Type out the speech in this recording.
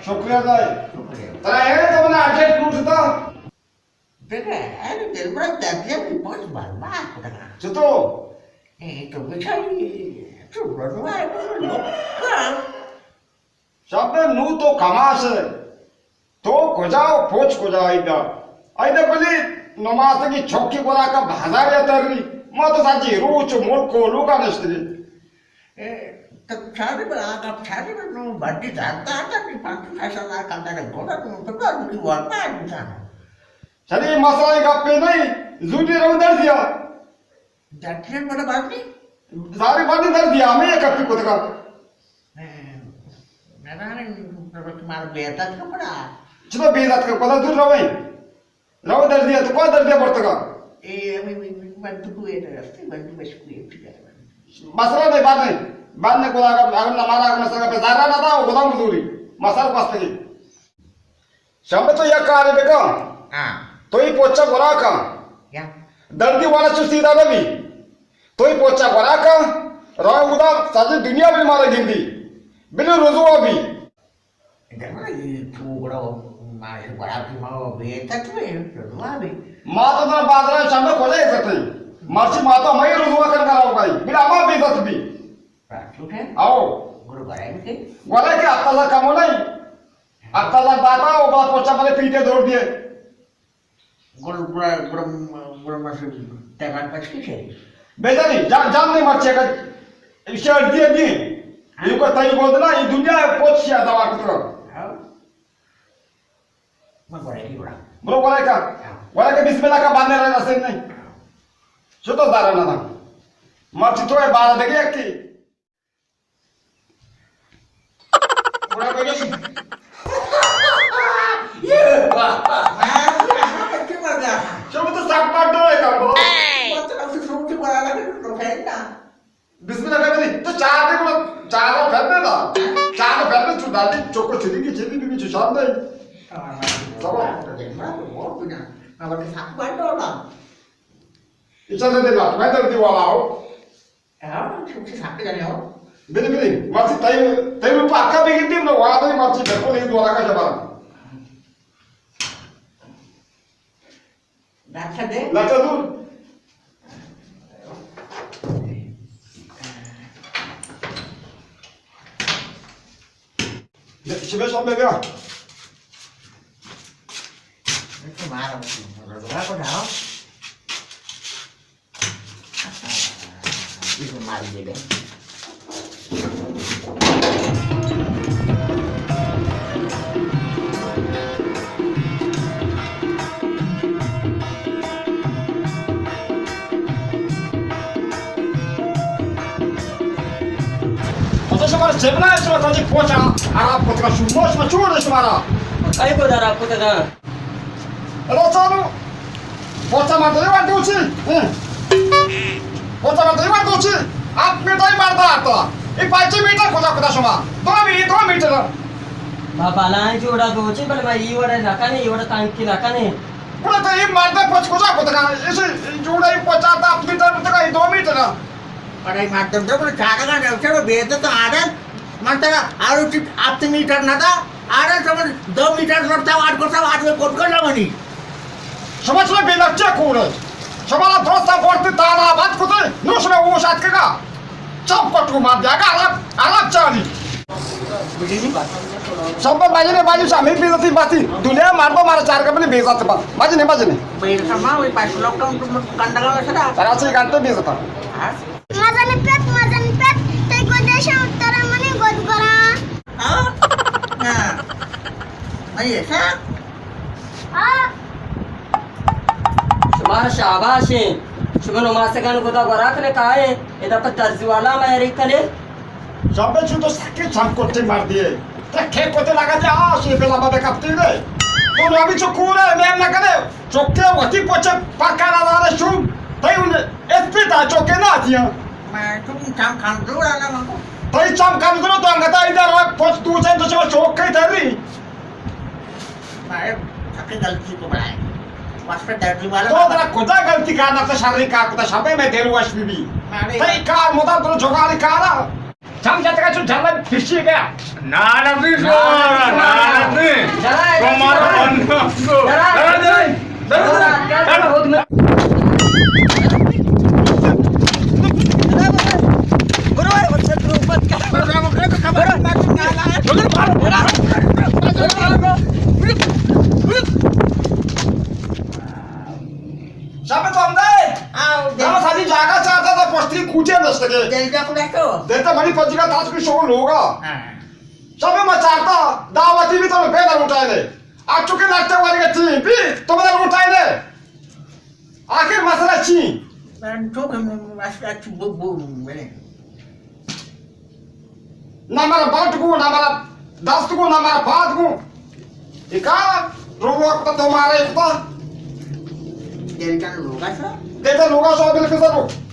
شکریہ دائے۔ شکریہ۔ ترا اے تو منا ارجنٹ لوٹتا۔ دیکھے، اے دل بڑا درد ہے، بھی بہت برباد ہو گیا۔ چطور؟ اے تو بیچاری، تو بڑا لوگ کا۔ شپ نوں تو کماش ئے۔ تو کجا و پوچ کجا؟ ایدا، ایدا بلے نماسگی چوکی گورا کا بازار یا تری۔ ما تو ساجی روچ ملک و لوگا نشتگی۔ اے، تو چاری بلا کا چاری بلا نو بڈی دار دار دار نی پانچ پیسہ نہ کم دار گورا تو تو کی ور پا انسان۔ چلی مسئلہ گپے نہیں، زودی رو درزیا۔ جٹلے بڑا بات نہیں۔ ساری بات نہیں درزیا، ہمیں یہ کپی کو تکا۔ نہ، نہ، نہ، تمہارا بے عزت کا پڑا۔ چلو بے عزت کا پڑا، دور رویں۔ رو درزیا، تو کون درزیا پڑتگا؟ اے، ہمیں، ہمیں، ہمیں، من تو کوئی درستی، من تو بس کوئی ٹھیک ہے۔ مسئلہ نہیں، بات نہیں۔ بات نہیں، خدا کا، اگر نہ مارا، اگر مسئلہ کا پہ زارا نہ تھا، وہ خدا مزدوری۔ مسئلہ پستگی۔ شمبے تو یک کارے بکن۔ ہاں۔ تو ای پوچا گورا کن۔ یا۔ دردی والا چو سیدھا نہ بی۔ تو ای پوچا گورا کن۔ رو اودا ساری دنیا بی مارا گندی۔ بلے رزوا بی۔ اگر ای تو گڑا مارا گورا کی ما بے تک میں رزوا بی۔ ما تو ترا بازار شمبے کجا عزت ہے۔ مرچی ما تو ہمیں رزوا کر کر آؤ گئی۔ بلے ہما بے عزت بی۔ راجو ہے؟ آؤ۔ گڑا گورا کے؟ گورا کے ہفتہ سا کم ہو نہیں۔ ہفتہ سا داتا، وہ بات پوچا پہلے پیٹے دوڑ دیے۔ گل، گل، گل، گل مسجد تیران پچ کی چاہیے۔ بیدانی، جان، جان نہیں مرچے کا، اسے اڑ دیے دی۔ ہاں۔ یہ کو تئی بول دینا، یہ دنیا ہے، پوچ کیا دوا کترا۔ ہاں۔ میں بڑے کی بڑا۔ برو بڑے کا، ہاں۔ بڑے کے بسم اللہ کا باندھے رہنا سے نہیں۔ ہاں۔ شو تو دارا نہ تھا۔ مرچی تو ہے بارہ دگے کی۔ بڑا بڑی۔ یہ بابا۔ میں تو کہاں بچے مر گیا۔ شما تو ساک پاٹ ڈوئے کا بابا۔ وہ تو اسے سوچ کے بڑا لگے تو ہے نا۔ بسم اللہ کر دی۔ تو چار دے کو چار پھر دے نا۔ چار پھر دے چو دادی چوکو چلی کی چلی بھی چو شام دے۔ سبا۔ تو دیکھ بڑا تو بہت بنا۔ میں بڑے ساک پاٹ ڈولا۔ اچھا دے نا، میں دردی والا ہوں۔ ہاں، چوکی ساکے جانے ہو۔ بلے، بلے، مرچی تئی، تئی روپا اکا بگندی، نو وعدہ مرچی بالکل ہی دوارا کا جبر۔ لچا دے۔ لچا دور۔ شبہ شام بیا۔ تو مارا، روزگار کو جاؤ۔ پتہ شمارا چے بنا ہے، شما تاجی پوچا خراب کتگا، شما، شما چوڑ ہے شمارا۔ کئی کو خراب کتگا؟ ادا چارو، پوچا مردے وار دوچی، ہم۔ پوچا مردے وار دوچی، آپ میٹر مردہ آتا۔ ای پانچ میٹر کجا کتا شما؟ دو می-، دو میٹر۔ ما بلائیں جوڑا دوچی، بلے ما ای وڑے نہ کنے، ای وڑے تانکی نہ کنے۔ گڑا تو ای مردے پوچ کجا کتگا؟ اسی جوڑا ای پوچا تا آپ میٹر بتگا، ای دو میٹر۔ بڑے مردم تو بڑے چاگا گا، چلو بے عزت آدم۔ من ترا آروچی ہفت میٹر نہ دا، آرا سمجھ دو میٹر رفتا واٹ کرتا، واٹ میں کوٹ کر لونی۔ شما چلو بے لچے کورے۔ شما را دوستا بورتے تانا آباد کتے، نو شما ہوش آتکگا۔ چپ کٹو مار دیا گا، عرب، عرب چاری۔ سب مجنے باجی سے ہمیں بے عزتی باتی۔ دنیا مار دو مارا چار کپنی بے عزت با۔ مجنے، مجنے۔ بے عزت ما وہی پاس لوگ تو کنڈگا وسرا۔ ترا سے گھنٹے بے عزت۔ ہاں؟ مزن پت، مزن پت، تئی گدے شان ترا منی گد گرا۔ ہاں؟ ہاں۔ میں ایسا؟ ہاں۔ شمار شاباش ہیں۔ شما نماسگان گدا گورا کنے کائے، ادا پہ درزی والا میں ریک کنے۔ شابے چو تو سکے چم کوٹے مار دیے۔ تکے کوتے لگا دے، آ، شی بلا ما بے کپتی دے۔ تو نو ابھی چو کورے، میں نہ کنے۔ چوکے وتی پوچے پکانا دارے شوم۔ تئی ان اسپیتا چوکے نہ آتیاں۔ میں تو چم کمزور آنا مانگو۔ تئی چم کمزور تو انگتا ادھر پوچ دو چین تو چوکے تری۔ میں سکے غلطی کو بنائے۔ واسطے ڈرتی والا تو ترا کجا غلطی کارنا تو شرری کار کتا شبے میں دل وش بی بی۔ تئی کار مدام تو جگالی کارا۔ چم جتگا چو جلد پشی گیا۔ نالتی شمارا، نالتی۔ شمارا بندہ۔ شپ تو ہم دے؟ ہاں، دے۔ ہم ساری جاگہ چارتا تھا، پشتی کوچے دستگے۔ دے جا کو دیکھو۔ دے تو بڑی پجگا تاس کی شو لوگا۔ ہاں۔ شپ میں چارتا، دعوتی بھی تو پیدا لوٹائے دے۔ آ چکے لگتے والے کے تین بھی تو میرا لوٹائے دے۔ آخر مسئلہ چی؟ من تو کہ مسئلہ چی بو-، بو-، بو-، نہ مارا بٹ گو، نہ مارا دست گو، نہ مارا پاد گو۔ اکا، رو وقت تو مارا اکتا۔ دل کا لوگا سا؟ دل کا لوگا سا، بالکل سر۔